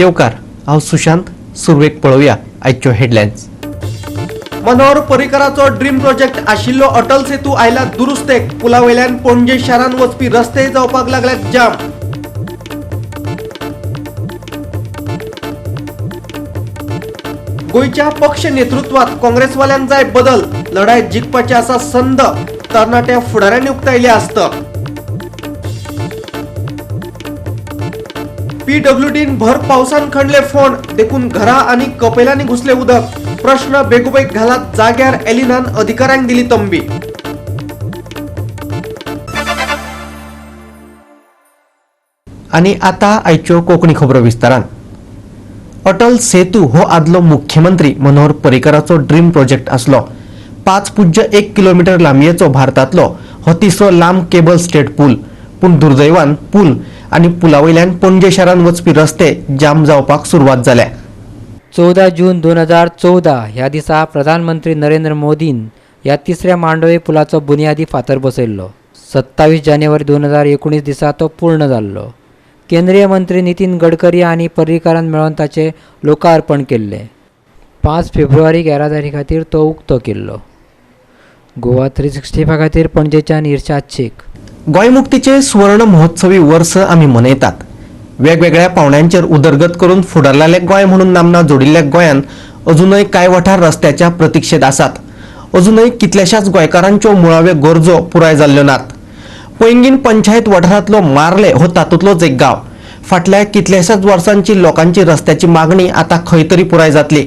येवकार, हांव सुशांत. सुरवेक पळोवया आयच्यो हेडलायन्स. मनोहर पर्रीकराचो ड्रीम प्रोजेक्ट आशिल्लो अटल सेतू आयला दुरुस्तेक. पुला वयल्यान पणजे शारांत वचपी रस्ते जावपाक लागल्यात जाम. गोंयच्या पक्ष नेतृत्वात काँग्रेसवाल्यांक जाय बदल. लढाय जिखपाची आसा संद तरणाट्या फुडाऱ्यांनी उक्तायली आसत. पीडब्ल्यूडीन भर पावसान खणले फोंड, देखून घरा आनी कपेलांनी घुसले उदक. प्रश्न बेगोबेग घालात जाग्यार, एलिनान अधिकाऱ्यांक दिली तंबी. आनी आता आयच्यो कोंकणी खबरो विस्तारान. अटल सेतू हो आदलो मुख्यमंत्री मनोहर पर्रीकराचो ड्रीम प्रोजेक्ट आसलो. 5.1 किलोमीटर लांबयेचो भारतांतलो हो तिसरो लांब केबल स्टेट पूल. पूण दुर्दैवान पूल आनी पुला वयल्यान पणजे शारांत वचपी रस्ते जाम जावपाक सुरवात जाल्या. 14 जून 2014 ह्या दिसा प्रधानमंत्री नरेंद्र मोदीन ह्या तिसऱ्या मांडवी पुलाचो बुनियादी फातर बसयल्लो. 27 जानेवारी 2019 दिसा तो पूर्ण जाल्लो. केंद्रीय मंत्री नितीन गडकरी आनी पर्रीकारान मेळोवन ताचें लोकार्पण केल्लें. 5 फेब्रुवारीक येरादारी खातीर तो उक्तो केल्लो. गोवा 365 खातीर पणजेच्यान इर्शाद शेख. गोंय मुक्तीचे सुवर्ण महोत्सवी वर्स आमी मनयतात. वेगवेगळ्या पावंड्यांचेर उदरगत करून फुडारलेले गोंय म्हणून नामना जोडिल्ल्या गोंयान अजूनय कांय वाठार रस्त्याच्या प्रतिक्षेत आसात. अजूनय कितल्याशाच गोंयकारांच्यो मुळाव्यो गरजो पुराय जाल्ल्यो नात. पैंगीण पंचायत वाठारांतलो मार्ले हो तातूंतलोच एक गांव. फाटल्या कितल्याशाच वर्सांची लोकांची रस्त्याची मागणी आतां खंय तरी पुराय जातली.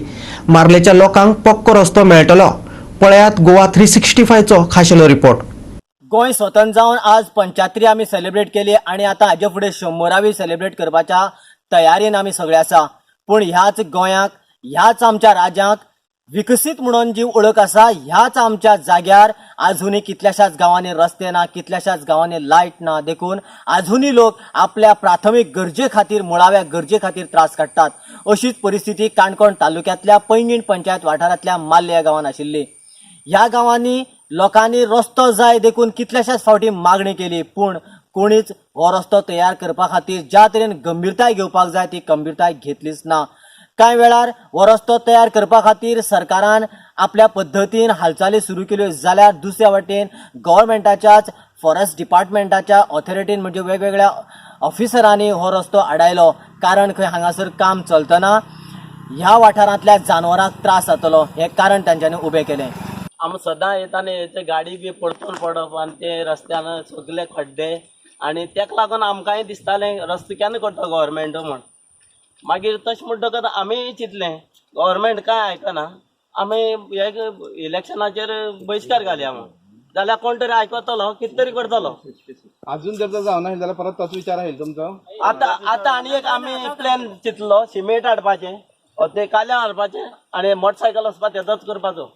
मार्लेच्या लोकांक पक्को रस्तो मेळटलो. पळयात गोवा 365चो खाशेलो रिपोर्ट. गोंय स्वतंत्र जावन आज 75 आमी सेलिब्रेट केली आनी आतां हाजे फुडें 100वी सेलिब्रेट करपाच्या तयारेन आमी सगळे आसा. पूण ह्याच गोंयाक, ह्याच आमच्या राज्याक विकसीत म्हणून जी वळख आसा, ह्याच आमच्या जाग्यार आजुनूय कितल्याशाच गांवांनी रस्ते ना, कितल्याशाच गांवांनी लायट ना. देखून आजुनूय लोक आपल्या प्राथमीक गरजे खातीर, मुळाव्या गरजे खातीर त्रास काडटात. अशीच परिस्थिती काणकोण तालुक्यांतल्या पैंगीण पंचायत वाठारांतल्या मार्ले ह्या गांवांत आशिल्ली. ह्या गांवांनी लोकांनी रस्तो जाय देखून कितल्याशाच फावटी मागणी केली, पूण कोणीच हो रस्तो तयार करपा खातीर ज्या तरेन गंभीरताय घेवपाक जाय ती गंभीरताय घेतलीच ना. कांय वेळार हो रस्तो तयार करपा खातीर सरकारान आपल्या पद्दतीन हालचाली सुरू केल्यो, जाल्यार दुसऱ्या वटेन गव्हर्मेंटाच्याच फॉरेस्ट डिपार्टमेंटाच्या ऑथॉरिटीन म्हणजे वेगवेगळ्या ऑफिसरांनी हो रस्तो आडायलो. कारण खंय हांगासर काम चलतना ह्या वाठारांतल्या जानवरांक त्रास जातलो हें कारण तांच्यांनी उबें केलें. आमी सदां येताना ते गाडी बी परतून पडप आनी ते रस्त्यान सगले खड्डे आनी तेका लागून आमकांय दिसतालें रस्तो केन्ना करता गव्हर्मेंट म्हण. मागीर तशें म्हणटकच आमी चिंतलें गव्हर्मेंट कांय आयकना, आमी हे इलेक्शनाचेर बहिश्कार घालया म्हण, जाल्यार कोण तरी आयकतलो, कितें तरी करतलो. अजून जर जावना जाल्यार परत तोच विचार आयल तुमचो. आतां आतां आनी एक आमी प्लॅन चिंतलो, सिमेंट हाडपाचें, ते काल्यां हाडपाचें आनी मोटरसायकल वचपा तेजोच करपाचो,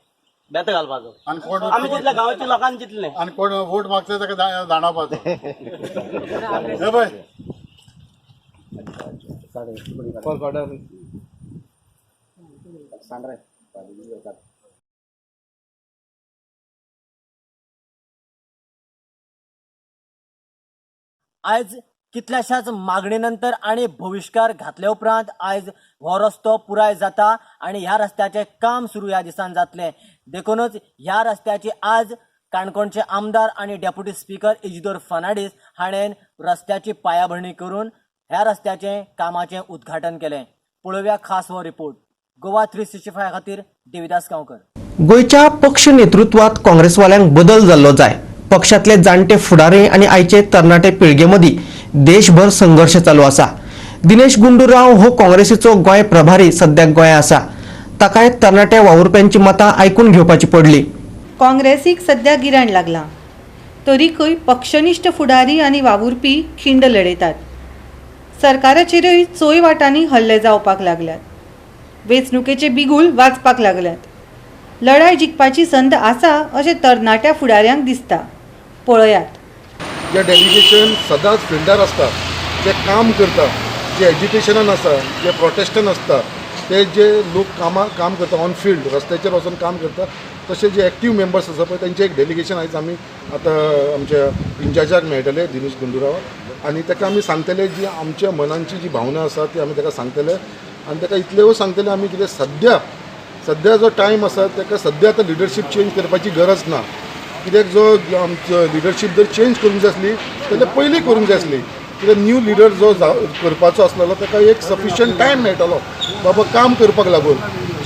बेत घालपाचो. आमी चिंतलें गांवच्या लोकांनी चिंतलें. आनी कोण वोट मागता ताका दांडावपाचो. हे पळय आयज कितल्याशाच मागणे नंतर आनी बहिश्कार घातल्या उपरांत आयज हो रस्तो पुराय जाता आनी ह्या रस्त्याचें काम सुरू ह्या दिसान जातलें. देखूनच ह्या रस्त्याची आज काणकोणचे आमदार आनी डेप्युटी स्पीकर इजिदोर फर्नांडीस हाणें रस्त्याची पायाभरणी करून ह्या रस्त्याचें कामाचें उद्घाटन केलें. पळोवया खास हो रिपोर्ट. गोवा 365 खातीर देविदास गांवकर. गोंयच्या पक्ष नेतृत्वात काँग्रेसवाल्यांक बदल जाल्लो जाय. पक्षातले जाणटे फुडारी आनी आयचे तरणाटे पिळगे मदीं देशभर संघर्श चालू आसा. दिनेश गुंडूराव हो काँग्रेसीचो गोंय प्रभारी सद्याक गोंया आसा. ताकाय तरणाट्या वावुरप्यांची मतां आयकून घेवपाची पडली. काँग्रेसीक सद्या गिराण लागलां, तरीकय पक्षनिश्ठ फुडारी आनी वावुरपी खिंड लढयतात. सरकाराचेरूय चोय वाटांनी हल्ले जावपाक लागल्यात. वेंचणुकेचे बिगूल वाजपाक लागल्यात. लढाय जिखपाची संद आसा अशें तरणाट्या फुडाऱ्यांक दिसता. पळयात. जे डेलिगेशन सदांच फिल्डार आसता, जे काम करता, जे एज्युकेशनान आसा, जे प्रोटेस्टान आसता, ते जे लोक काम करता ऑन फिल्ड, रस्त्याचेर वचून काम करता, तशे जे एक्टीव मेंबर्स आसा पळय तेंचें एक डेलिगेशन आयज आमी आतां आमच्या इन्चार्जाक मेळटले, दिनेश गुंडूरावाक. आनी ताका आमी सांगतले जी आमच्या मनांची जी भावना आसा ती आमी ताका सांगतले आनी ताका इतलेंय सांगतले आमी कितें सद्या सद्या जो टायम आसा ताका सद्या आतां लिडरशीप चेंज करपाची गरज ना. कित्याक जो आमचो लिडरशीप जर चेंज करूंक जाय आसली जाल्यार पयलीं करूंक जाय आसली. कित्याक न्यू लिडर जो करपाचो आसलेलो ताका एक सफिशियंट टायम मेळटलो बाबा काम करपाक लागून,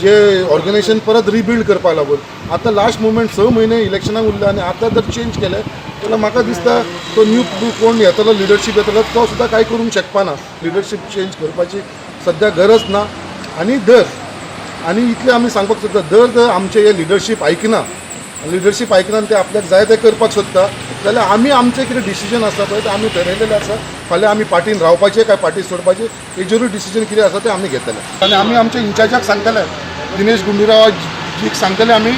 जे ऑर्गनायझेशन परत रिबिल्ड करपाक लागून. आतां लास्ट मुमेंट 6 म्हयने इलेक्शनाक उरले आनी आतां जर चेंज केलें जाल्यार म्हाका दिसता तो न्यू कोण येतलो लिडरशीप येतलो तो सुद्दां कांय करूंक शकपाना. लिडरशीप चेंज करपाची सद्या गरज ना. आनी दर आनी इतलें आमी सांगपाक सोदता, दर जर आमचें हें लिडरशीप आयकना, लिडरशीप आयकना आनी ते आपल्याक जाय तें करपाक सोदता जाल्यार आमी आमचें कितें डिसिजन आसा पळय तें आमी ठरयलेलें आसा. फाल्यां आमी पार्टीन रावपाचें काय पार्टी सोडपाचें हेजेरूय डिसिजन कितें आसा तें आमी घेतले. आनी आमी आमच्या इन्चार्जाक सांगतले, दिनेश गुंडूराव जीक सांगतले आमी,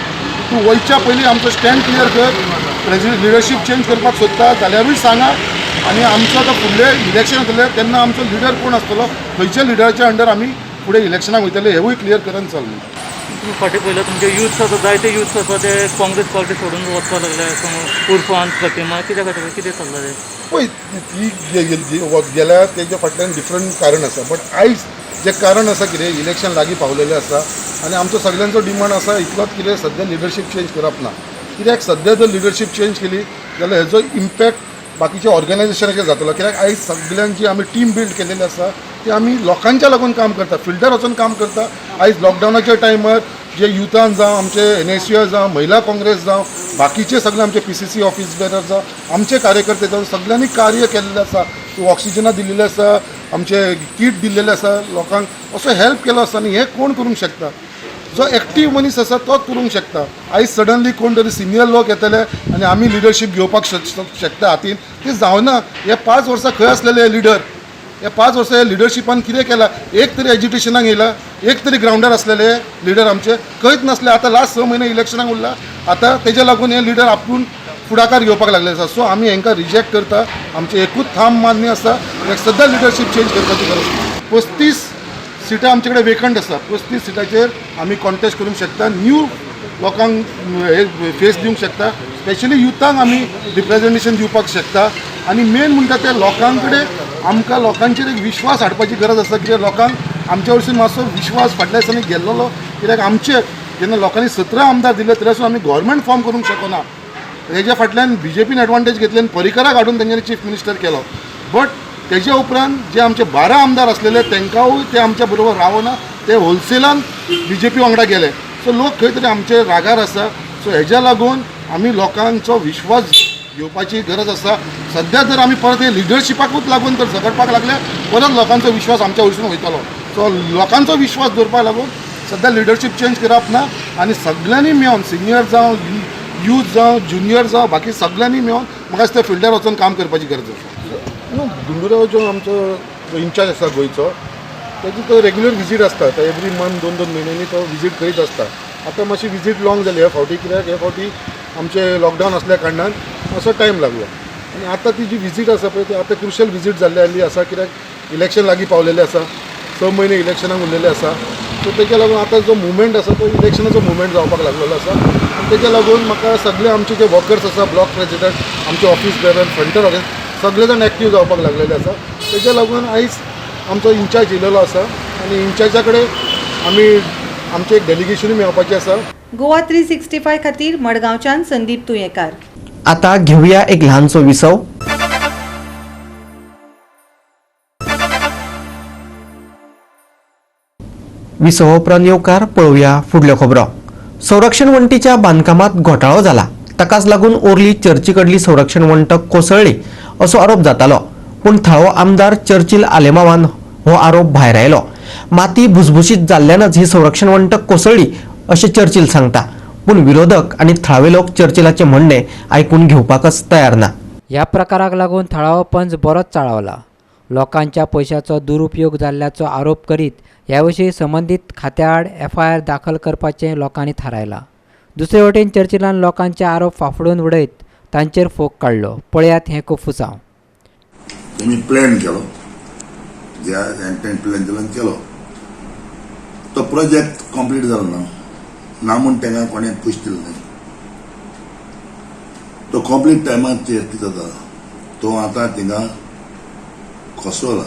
तूं वयच्या पयलीं आमचो स्टँड क्लियर कर, प्रेजिडेंट लिडरशीप चेंज करपाक सोदता जाल्यारूय सांगा. आनी आमचो आतां फुडलें इलेक्शन येतलें तेन्ना आमचो लिडर कोण आसतलो, खंयच्या लिडराच्या अंडर आमी फुडें इलेक्शनाक वयतले हेवूय क्लियर करून चल. तुमी फाटीं पळयल्यार तुमचे युथ्स आसा, जायते युथ्स आसा ते काँग्रेस पार्टी सोडून वचपाक लागले. उर्फान प्रतिमा कित्या खातीर कितें चल्लां तें? पळय ती गेल्या तेज्या फाटल्यान डिफरंट कारण आसा, बट आयज जें कारण आसा कितें इलेक्शन लागीं पावलेलें आसा आनी आमचो सगल्यांचो डिमांड आसा इतलोच कितें सद्या लिडरशीप चेंज करप ना. कित्याक सद्या जर लिडरशीप चेंज केली जाल्यार हेजो इम्पॅक्ट बाकीच्या ऑर्गनायझेशनाचेर जातलो. कित्याक आयज सगल्यांची आमी टीम बिल्ड केलेली आसा ती आमी लोकांच्या लागून काम करता, फिल्डार वचून काम करता. आयज लॉकडावनाच्या टायमार जे युथान जावं, आमचे NSUI जावं, महिला काँग्रेस जावं, बाकीचे सगळे आमचे PCC office bearer जावं, आमचे कार्यकर्ते जावं, सगळ्यांनी कार्य केल्लें आसा. ऑक्सिजना दिल्लें आसा, आमचे कीट दिल्लेले आसा, लोकांक असो हेल्प केलो आसा. आनी हें कोण करूंक शकता? जो एक्टीव मनीस आसा तोच करूंक शकता. आयज सडनली कोण तरी सिनियर लोक येतले आनी आमी लिडरशीप घेवपाक शकता हातीन, तें जावना. हे 5 वर्सां खंय आसलेले हे लिडर? हे 5 वर्सां हे लिडरशिपान कितें केलां? एक तरी एज्युकेशनाक येयला, एक तरी ग्रावंडार आसलेले लिडर आमचे खंयच नासले. आतां लास्ट 6 म्हयने इलेक्शनाक उरला, आतां तेज्या लागून हे लिडर आपूण फुडाकार घेवपाक लागले आसा. सो आमी हेंकां रिजेक्ट करता. आमचें एकूच थाम मान्य आसा, सद्या लिडरशीप चेंज करपाची गरज. 35 सिटां आमचे कडेन वेकंट आसा. 35 सिटांचेर आमी कॉन्टेस्ट करूंक शकता, न्यू लोकांक हे फेस दिवंक शकता, स्पेशली युथांक आमी रिप्रेजेंटेशन दिवपाक शकता. आनी मेन म्हणटा ते लोकां कडेन आमकां लोकांचेर एक विश्वास हाडपाची गरज आसा. कित्याक लोकांक आमच्या वरसून मातसो विश्वास फाटल्या दिसांनी गेल्लो. कित्याक आमचे जेन्ना लोकांनी 17 आमदार दिले तरी आसून आमी गव्हर्मेंट फॉर्म करूंक शकना. हेज्या फाटल्यान बीजेपीन एडवांटेज घेतली आनी पर्रीकराक हाडून तेंच्यांनी चीफ मिनिस्टर केलो. बट तेज्या उपरांत जे आमचे 12 आमदार आसलेले तेंकांय ते आमच्या बरोबर रावना, ते होलसेलान बीजेपी वांगडा गेले. सो लोक खंय तरी आमचे रागार आसा. सो हेज्या लागून आमी लोकांचो विश्वास घेवपाची गरज आसा. सद्या जर आमी परत हे लिडरशिपाकूच लागून जर झगडपाक लागले परत लोकांचो विश्वास आमच्या वयरसून वयतलो. सो लोकांचो विश्वास दवरपाक लागून सद्या लिडरशीप चेंज करप ना. आनी सगल्यांनी मेळोन सिनियर जावं, यूथ जावं, ज्युनियर जावं, बाकी सगल्यांनी मेळोन म्हाका दिसता फिल्डार वचून काम करपाची गरज आसा. न्हू गुंडूराव जो आमचो जो इन्चार्ज आसा गोंयचो, तेजी तो रेगुलर विजीट आसता. तो एवरी मंथ 2-2 म्हयन्यांनी तो विजीट करीत आसता. आतां मातशी विजीट लॉंग जाली ह्या फावटी, कित्याक ह्या फावटी आमचें लॉकडावन आसल्या कारणान मातसो टायम लागलो. आनी आतां ती जी विजीट आसा पळय ती आतां क्रुशल विजीट जाल्ली आसा. कित्याक इलेक्शन लागीं पावलेलें आसा, 6 म्हयने इलेक्शनाक उरलेले आसा. सो तेज्या लागून आतां जो मुवमेंट आसा तो इलेक्शनाचो मुवमेंट जावपाक लागलेलो आसा. आनी तेज्या लागून म्हाका सगळे आमचे जे वर्कर्स आसा, ब्लॉक प्रेजिडंट, आमचे ऑफीस बेरर, फ्रंटर ऑर्गन, सगळे जाण एक्टीव जावपाक लागलेले आसा. तेज्या लागून आयज आमचो इन्चार्ज येयलेलो आसा आनी इन्चार्जा कडेन आमी आमचें एक डेलिगेशनूय मेळपाचें आसा. गोवा 365 खातीर मडगांवच्यान संदीप तुयेंकार. आता घेऊया एक ल्हानसो विसव. विसवा उपरांत येवकार पळोवया फुडल्यो खबरो. संरक्षण वण्टीच्या बांदकामात घोटाळो जाला, ताकाच लागून ओर्ली चर्ची कडली संरक्षण वण्ट कोसळ्ळी असो आरोप जातालो. पूण थळावो आमदार चर्चिल आलेमावान हो आरोप भायर आयलो. माती भुसभुशीत जाल्ल्यानच ही संरक्षण वण्ट कोसळ्ळी अशें चर्चिल सांगता, पूण विरोधक आनी थळावे लोक चर्चिलाचें म्हणणें आयकून घेवपाकच तयार ना. ह्या प्रकाराक लागून थळावो पंच बरोच चाळवला. लोकांच्या पयशाचो दुरुपयोग जाल्ल्याचो आरोप करीत ह्या विशीं संबंदीत खात्या आड FIR दाखल करपाचें लोकांनी थारायलां. दुसरे वटेन चर्चिलान लोकांचे आरोप फाफडून उडयत तांचेर फोग काडलो. पळयात हें कोफुसांव. तेणी प्लॅन केलो, ज्या प्लॅन केलो केलो तो प्रोजेक्ट कंप्लीट जालो ना, ना म्हूण तांकां कोणें पयशे दिले न्हय. तो कंप्लीट टायमाचेर कितें जाता, तो आतां थिंगा कोसळला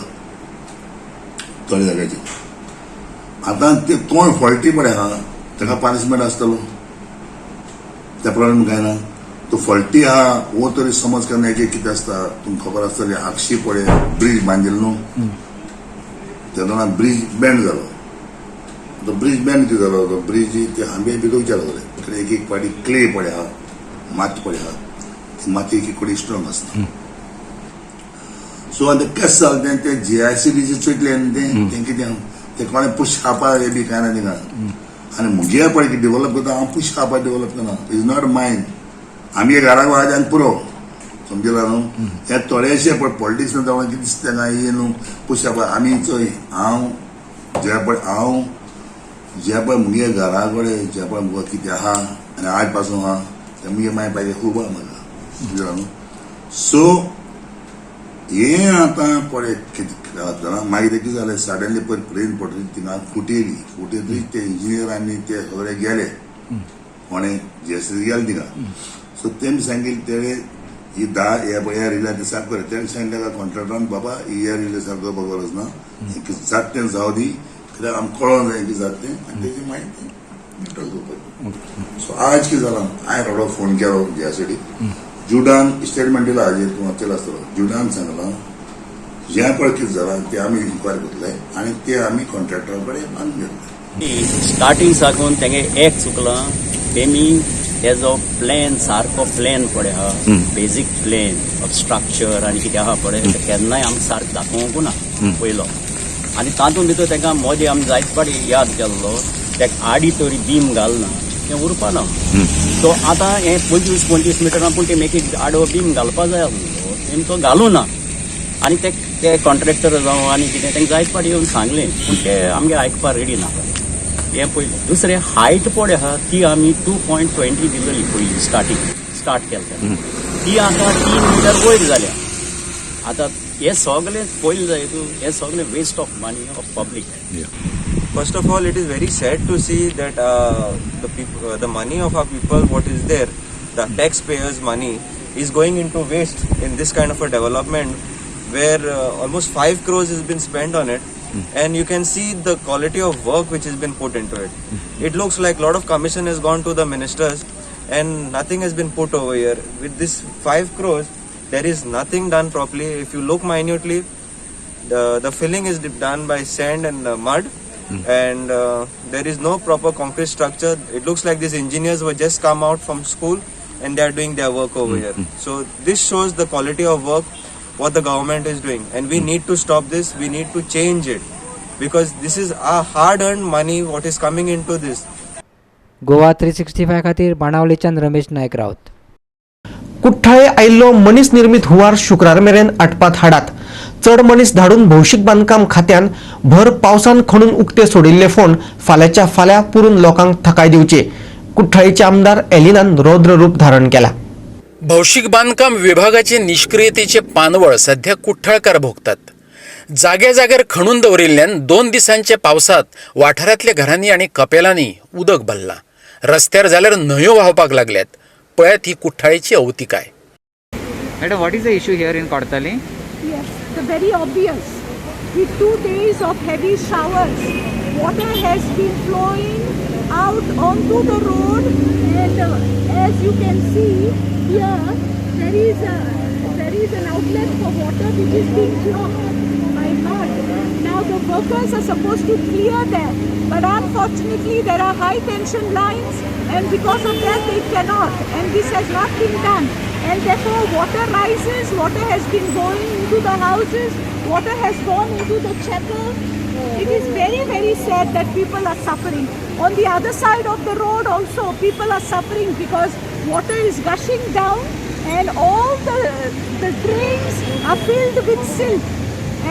थोड्या जाग्याचेर. आतां ते कोण फॉल्टी पळय आहा ताका पनिशमेंट आसतलो, त्या प्रमाणे काय ना. तो फॉल्टी आहा हो तरी समज केन्ना एक एक कितें आसता तुमकां खबर आसतली. आगशी पळय ब्रीज बांदिल्लो न्हू तेन्ना ब्रीज बँड जालो. तो ब्रीज बँड कितें जालो, तो ब्रीज ते आंबे बिगोवचे लागले. कित्याक एक एक पाटी क्ले पळय आहा, माती पळय आहा, ती माती एक एक कडेन स्ट्रॉंग आसता. सो आतां केस जालें तें ते जीआयसीडीचे चोयतलें न्ही तें तें कितें तें कोणें पुश खावपा हें बी कांय ना थिंगा. आनी मुगे पळय की डेव्हलप करता हांव पुश खावपा डेव्हलप करना, is not मायन. आमगे घराक वाज आनी पुरो समजला न्हू. हे थोडेशे पळय पॉलिटिक्स जावन कितें दिसता काय हे न्हू पुश खावपा. आमी चोय हांव जे पळय हांव जे पळय मुगे घरा कडेन जे पळय मुगो कितें आहा आनी आज पासून आहा तें मुगे मागीर पाहिजे खूब आहा म्हाका समजला न्हू. सो हे आतां पळय कितें जाता मागीर तें कितें जालें सडनली पयर प्लेन पडली थिंगा फूट येयली. फूट येतली ते इंजिनियर आनी ते सगळे गेले कोणें जीएसटी गेले थिंगा. सो तेमी सांगिल्लें तेणे ही धा हे पळय ह्या रिल्या ते साफ कर. तेणें सांगलें ताका कॉन्ट्रॅक्टरान बाबा ही ह्या रिल्या साफ करपाक गरज ना, जाता तें जावं दी, कित्याक आमकां कळोंक जाय कितें जाता तें आनी तेजें मागीर तें मेटल करपाचें. सो आज कितें जालां हांवें रोखडो फोन केलो जीआयसीडी जुडान स्टेटमेंट दिला हाजेर तूं वाचलें आसतलो. जुडान सांगलां जें पळय कितें जालां तें आमी इन्क्वायरी करतले आनी तें आमी कॉन्ट्रॅक्टरा कडेन मागून घेतले. स्टार्टींग साकून तेंगे एक चुकलां, तेमी तेजो प्लॅन सारको प्लॅन पळय आहा, बेजीक प्लॅन ऑफ स्ट्रक्चर आनी कितें आहा पळय तें केन्नाय आमकां सारकें दाखोवंक ना पयलो. आनी तातूंत भितर तांकां मोदी आमी जायते फावटी याद केल्लो तेका आडी तरी बीम घालना तें उरपाना. सो आतां हें 25-25 मिटरां पूण तेमी एक आडवो बीम घालपा जाय आसलो, तेमी तो घालूं ना. आनी ते कॉन्ट्रॅक्टर जावं आनी कितें तांकां जायते फावटी येवन सांगलें पूण ते आमगे आयकपा रेडी ना. हें पयलें. दुसरें हायट पळय आहा ती आमी 2.20 दिल्ली पयलीं स्टार्टींग स्टार्ट केलें तेन्ना, ती आतां 3 मिटर वयर जाल्या. आतां हें सगळें पयलें जाय तूं हें सगळें waste of money of public. First of all, it is very sad to see that the money of our people, what is there, the taxpayers' money, is going into waste in this kind of a development where almost 5 crores has been spent on it, and you can see the quality of work which has been put into it. It looks like a lot of commission has gone to the ministers and nothing has been put over here. With this 5 crores, there is nothing done properly. If you look minutely, the filling is done by sand and mud, and there is no proper concrete structure. It looks like these engineers were just come out from school and they are doing their work over here. So this shows the quality of work what the government is doing, and we need to stop this. We need to change it, because this is our hard-earned money what is coming into this. Goa 365 खातीर बाणावलेच्यान रमेश नायक राऊत. कुठ्ठाळे आयिल्लो मनीस निर्मीत हुंवार शुक्रार मेरेन आटपात हाडात. चड मनीस धाडून भौशीक बांदकाम खात्यान भर पावसान खणून उक्ते सोडिल्ले फोंड फाल्यांच्या फाल्यां पुरून लोकांक थकाय दिवचे. कुठ्ठाळीचे आमदार एलिनान रौद्र रूप धारण केला. भौशीक बांदकाम विभागाचे निष्क्रियतेचे पानवळ सध्या कुठ्ठाळकार भोगतात. जाग्या जाग्यार खणून दवरिल्ल्यान 2 दिसांच्या पावसात वाठारांतल्या घरांनी आनी कपेलांनी उदक भरलां. रस्त्यार जाल्यार न्हंयो व्हांवपाक लागल्यात. पळयात ही कुठ्ठाळीची अवतिकाय. Madam, what is the issue here in Cortalim? Yes, the very obvious. With 2 days of heavy showers, water has been flowing out onto the road, and as you can see here, there is an outlet for water which is being blocked by mud. Now the workers are supposed to clear that, but unfortunately there are high tension lines, and because of that they cannot, and this has not been done. And therefore water rises, water has been going into the houses, water has gone into the chapel. It is very, very sad that people are suffering. On the other side of the road also people are suffering because water is gushing down and all the drains are filled with silt,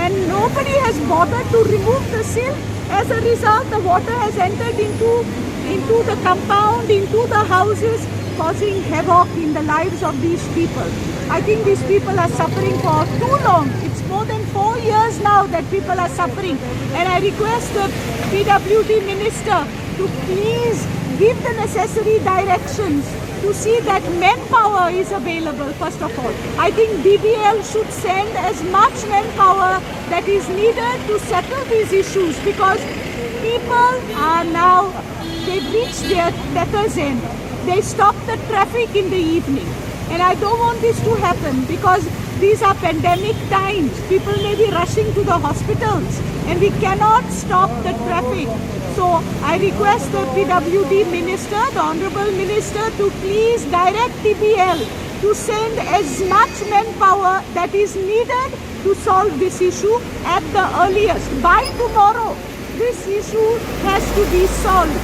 and nobody has bothered to remove the silt. As a result, the water has entered into the compound, into the houses, causing havoc in the lives of these people. I think these people are suffering for too long. It's more than 4 years now that people are suffering. And I request the PWD minister to please give the necessary directions to see that manpower is available first of all. I think DBL should send as much manpower that is needed to settle these issues, because people are now, they've reached their tether's end. They stop the traffic in the evening. And I don't want this to happen, because these are pandemic times. People may be rushing to the hospitals and we cannot stop the traffic. So I request the PWD minister, the Honorable Minister, to please direct TBL to send as much manpower that is needed to solve this issue at the earliest. By tomorrow, this issue has to be solved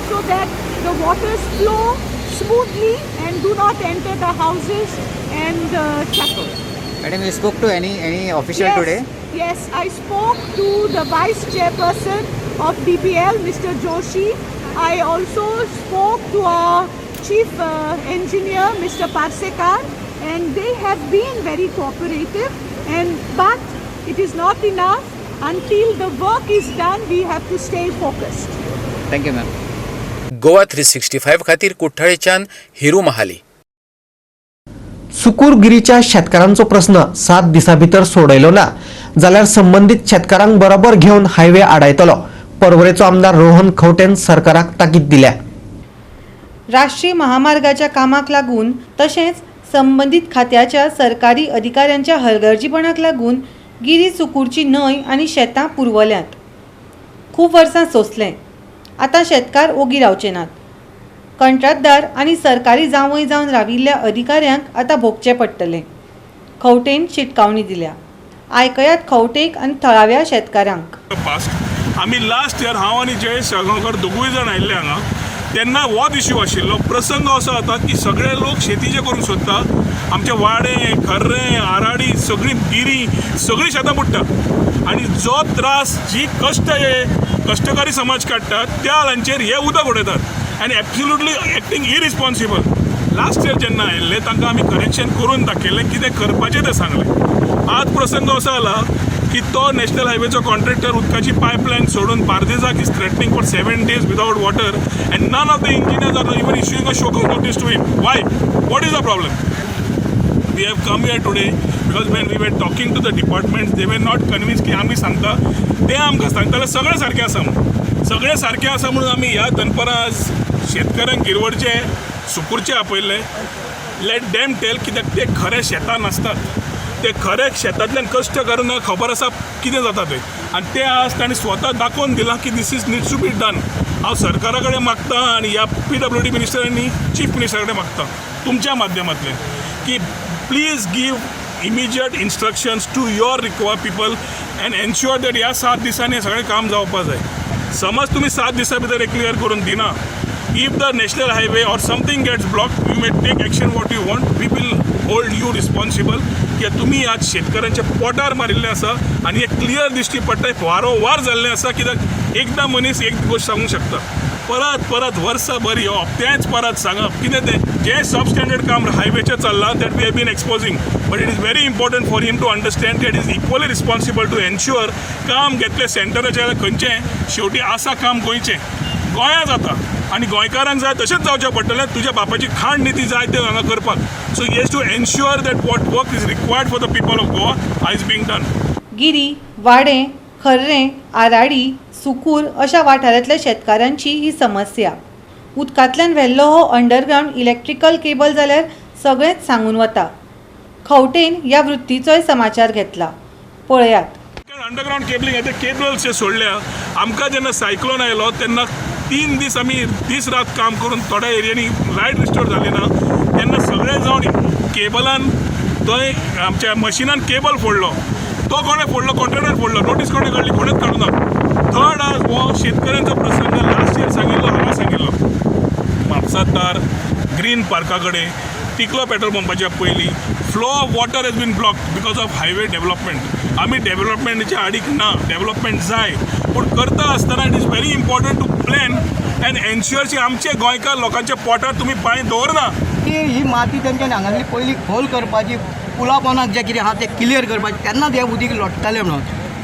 so that the waters flow smoothly and do not enter the houses and the chapel. Madam, you spoke to any official yes, today? Yes, I spoke to the Vice Chairperson of DBL, Mr. Joshi. I also spoke to our Chief Engineer, Mr. Parsekar, and they have been very cooperative. But it is not enough. Until the work is done, we have to stay focused. Thank you, ma'am. Goa 365 खातीर कुठ्ठाळेच्यान हिरू महाली. सुकूरगिरीच्या शेतकारांचो प्रस्न 7 दिसां भितर सोडयलो ना जाल्यार संबंदीत शेतकारांक बरोबर घेवन हायवे आडायतलो. पर्वरेचो आमदार रोहन खंवटेन सरकाराक ताकीद दिल्या. राष्ट्रीय महामार्गाच्या कामाक लागून तशेंच संबंदीत खात्याच्या सरकारी अधिकाऱ्यांच्या हलगर्जीपणाक लागून गिरी सुकूरची न्हंय आनी शेतां पुरवल्यांत. खूब वर्सां सोंसलें, आतां शेतकार ओगी रावचे नात. कंत्राटदार आनी सरकारी जावंय जावन राविल्ल्या अधिकाऱ्यांक आतां भोगचें पडटलें. खंवटेन शिटकावणी दिल्या. आयकयात खंवटेक आनी थळाव्या शेतकारांक. आमी लास्ट इयर हांव आनी जयेश साळगांवकर दोगूय जाण आयिल्ले हांगा, तेन्ना होच इश्यू आशिल्लो. प्रसंग असो जाता की सगळे लोक शेतीचे करूंक सोदता. आमचे वाडे, खर्रे, आराडी, सगळी गिरी, सगळीं शेतां बुडटा आनी जो त्रास, जी कश्ट हे कश्टकारी समाज काडटा त्या हांचेर हे उदक उडयतात आनी absolutely acting irresponsible. Last year जेन्ना आयिल्ले तांकां आमी करेक्शन करून दाखयलें, कितें करपाचें तें सांगलें. आज प्रसंग असो जाला की तो नॅशनल हायवेचो कॉन्ट्रॅक्टर उदकाची पायपलायन सोडून बार्देजाक is threatening for 7 days without water and none of the engineers are even issuing a show cause notice to him. Why? What is the problem? We have come here today because when we were talking to the departments, they were not convinced की आमी सांगता ते आमकां सांगताले सगळें सारकें आसा म्हणून. सगळें सारकें आसा म्हणून आमी ह्या दनपरां आज शेतकऱ्यांक गिरवडचे, सुकूरचे आपयल्ले. लेट डॅम टेल, कित्याक ते खरे शेतां नासतात, ते खरे शेतांतल्यान कश्ट करून खबर आसा कितें जाता तें. आनी ते आज तांणी स्वता दाखोवन दिलां की this is needs to be done. हांव सरकारा कडेन मागता आनी ह्या PWD minister आनी चीफ मिनिस्टरा कडेन मागता तुमच्या माध्यमांतल्यान की please give immediate instructions to your required people and ensure that ह्या 7 दिसांनी सगळें काम जावपा जाय. समज तुमी 7 दिसां भितर हें क्लियर करून दिना, if the national highway or something gets blocked, you may take action what you want. We will hold you responsible. की तुमी आज शेतकऱ्यांच्या पोटार मारिल्लें आसा आनी हें क्लियर दिश्टी पडटा, वारोवार जाल्लें आसा. कित्याक एकदां मनीस एक गोश्ट सांगूंक शकता, परत परत वर्सभर येवप तेंच परत सांगप कितें तें जें सबस्टँडर्ड काम हायवेचें चल्लां that we have been exposing, but it is very important for him to understand that is equally responsible to ensure काम घेतलें सेंटराचें जाल्यार खंयचें शेवटी आसा काम गोंयचें, गोंया जाता आनी गोंयकारांक जाय तशेंच जावचें पडटलें. तुज्या बापाची खाण न्ही ती जाय तें हांगा करपाक. So he has to ensure that what work is required for the people of Goa is being done. Giri, Wadem, Kharrem, Aradi, Sukur अशा वाठारांतल्या शेतकारांची ही समस्या. उदकांतल्यान व्हेल्लो हो अंडरग्रावंड इलेक्ट्रिकल केबल जाल्यार सगळेंच सांगून वता. खंवटेन ह्या वृत्तीचोय समाचार घेतला, पळयात. अंडरग्रावंड केबलिंग ते केबल्स जे सोडल्या, आमकां जेन्ना सायक्लोन आयलो तेन्ना 3 दीस आमी दीस रात काम करून थोड्या एरियांनी लायट रिस्टोर जाली ना, तेन्ना सगळे जावन केबलान थंय आमच्या मशिनान केबल फोडलो. तो कोणें फोडलो? कॉन्ट्रॅक्टर फोडलो. नोटीस कोणें काडली? कोणेंच काडूं ना. थर्ड आज हो शेतकऱ्यांचो प्रसंग लास्ट इयर सांगिल्लो, हांगा सांगिल्लो, म्हापसादार ग्रीन पार्का कडेन टिकलो पेट्रोल पंपाच्या पयलीं flow of water has been blocked because of highway development. आमी डेव्हलपमेंटाच्या आडीक ना, डेव्हलपमेंट जाय, पूण करता आसतना it is very important to plan and ensure की आमचे गोंयकार लोकांच्या पोटार तुमी पांय दवरना. की ही माती तेंच्यानी हांगासरली पयली खोल करपाची, पुला पोनाक जें कितें आहा तें क्लियर करपाचें, तेन्नाच हें उदीक लोट्टालें म्हणून.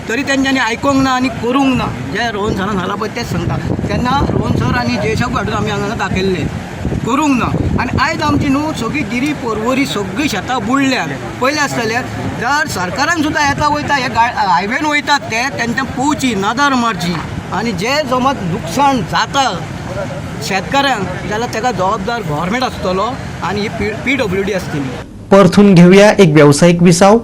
तरी तेंच्यांनी आयकोंक ना आनी करूंक ना. जें रोहन सरान सांगलां पळय तेंच सांगता. तेन्ना रोहन सर आनी जयेशाक हाडून आमी हांगा दाखयल्लें. करूंक ना. आनी आयज आमची न्हू सगळी गिरी पोरवरी सगळीं शेतां बुडल्या. पयलें आसतलें जर सरकारान सुद्दां येता वयता हे हायवेन वयतात ते तेंच्या पोवची नदर मारची आनी जे जमत लुकसाण जाता शेतकऱ्यांक जाल्यार ताका जबाबदार गव्हर्मेंट आसतलो आनी ही PWD आसतली. परथून घेवया एक वेवसायीक विसाव.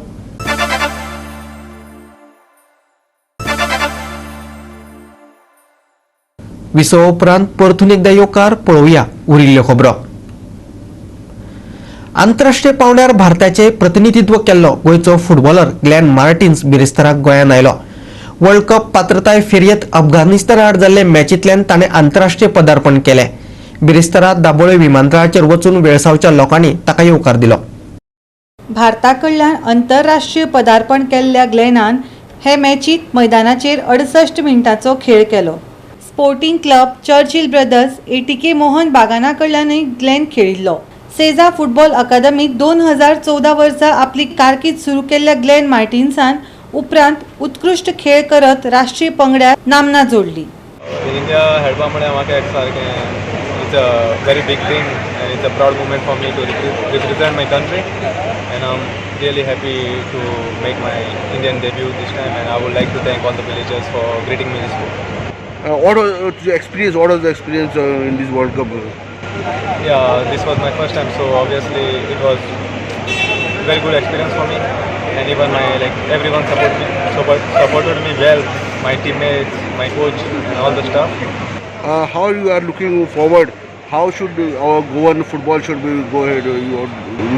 विसवा उपरांत परतून एकदा येवकार पळोवया उरिल्ल्यो खबरो. आंतरराष्ट्रीय पावंड्यार भारताचे प्रतिनिधित्व केल्लो गोंयचो फुटबॉलर ग्लॅन मार्टिन्स बिरेस्ताराक गोंयांत आयलो. वर्ल्ड कप पात्रताय फेरयेंत अफगाणिस्ताना आड जाल्ले मॅचींतल्यान ताणें आंतरराष्ट्रीय पदार्पण केलें. बिरेस्तारा दाबोळे विमानतळाचेर वचून वेळसावच्या लोकांनी ताका येवकार दिलो. भारता कडल्यान आंतरराष्ट्रीय पदार्पण केल्ल्या ग्लॅनान हे मॅचींत मैदानाचेर 68 मिनटांचो खेळ केलो. Sporting club Churchill brothers ATK Mohun बागाना कडल्यानूय ग्लॅन खेळिल्लो. सेजा फुटबॉल अकादमीत 2014 वर्सा आपली कारकीर्द सुरू केल्ल्या ग्लॅन मार्टिन्सान उपरांत उत्कृश्ट खेळ करत राष्ट्रीय पंगड्यार नामना जोडली. इंडिया खेळपा म्हळ्यार म्हाका एक सारकें it's a very big thing and it's a proud moment for me to represent my country and I am really happy to make my Indian debut this time and I would like to thank all the villagers for greeting me this way. What was the experience? What was the experience in this World Cup? Yeah, this was my first time, so obviously it was very good experience for me, and even my everyone supported me well, my teammates, my coach, and all the staff. How you are looking forward? How should our Goan football should we go ahead? You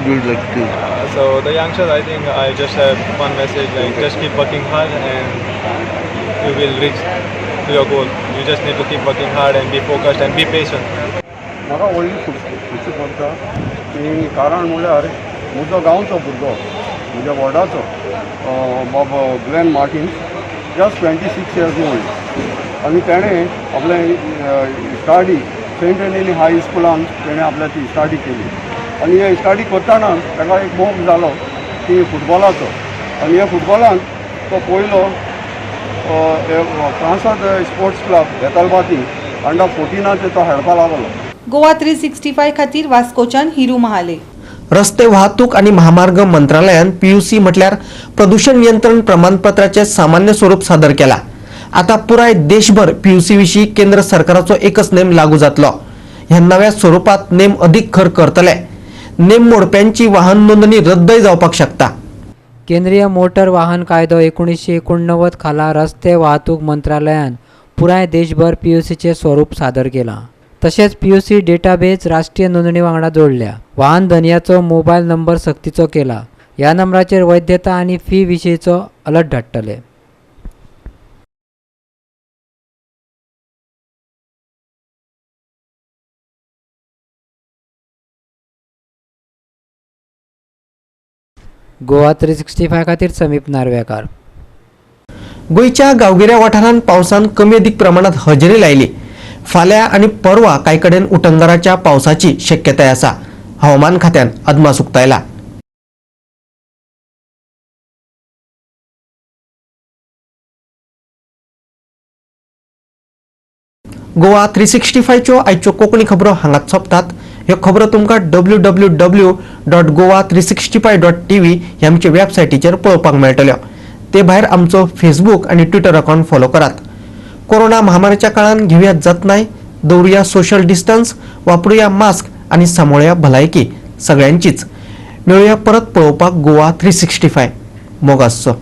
would like to? So the youngsters, I think I just have one message: just keep working hard, and you will reach to your goal. You just need to keep working hard and be focused and be patient. म्हाका व्हडली खुशी पडटा की कारण म्हणल्यार म्हजो गांवचो भुरगो म्हज्या वॉर्डाचो बाब Glenn Martins just 26 years old आनी तेणें आपलें स्टाडी सेंट एंथनी हाय स्कुलान तेणें आपल्या ती स्टाडी केली आनी हे स्टाडी करतना ताका एक मोग जालो की फुटबॉलाचो आनी ह्या फुटबॉलान तो पयलो फ्रांसाद स्पोर्ट्स क्लब बेतालबाती अंडर 14 तो खेळपाक लागलो. गोवा 365 खातीर वास्कोच्यान हिरू महाले. रस्ते वाहतूक आणि महामार्ग मंत्रालयान PUC म्हटल्यार प्रदूषण नियंत्रण प्रमाणपत्राचे सामान्य स्वरूप सादर केला. आता पुराय देशभर PUC विशीं केंद्र सरकाराचो एकच नेम लागू जातलो. ह्या नव्या स्वरूपात नेम अधिक खर करतले. नेम मोडप्यांची वाहन नोंदणी रद्दय जावपाक शकता. केंद्रीय मोटर वाहन कायदो 1989 खाला रस्ते वाहतूक मंत्रालयान पुराय देशभर PUCचे स्वरूप सादर केलां. तशेंच PUC database राष्ट्रीय नोंदणी वांगडा जोडल्या. वाहन धनयाचो मोबायल नंबर सक्तीचो केला. ह्या नंबराचेर वैधता आनी फी विशींचो अलर्ट धाडटले. गोवा 365 खातीर समीप नार्वेकार. गोंयच्या गांवगिऱ्या वाठारांत पावसान कमी अधिक प्रमाणात हजेरी लायली. फाल्यां आनी परवा कांय कडेन उटंगाराच्या पावसाची शक्यताय आसा. हवामान खात्यान अदमास उक्तायला. गोवा 365च्यो आयच्यो कोंकणी खबरो हांगाच सोंपतात. ह्यो खबरो तुमकां www.goa365.tv ह्या आमच्या वेबसायटीचेर पळोवपाक मेळटल्यो. ते भायर आमचो फेसबूक आनी ट्विटर अकाउंट फॉलो करात. कोरोना महामारीच्या काळान घेवया जतनाय, दवरुया सोशल डिस्टन्स, वापरुया मास्क आनी सांबाळुया भलायकी सगळ्यांचीच. मेळुया परत पळोवपाक गोवा 365. मोग आसचो.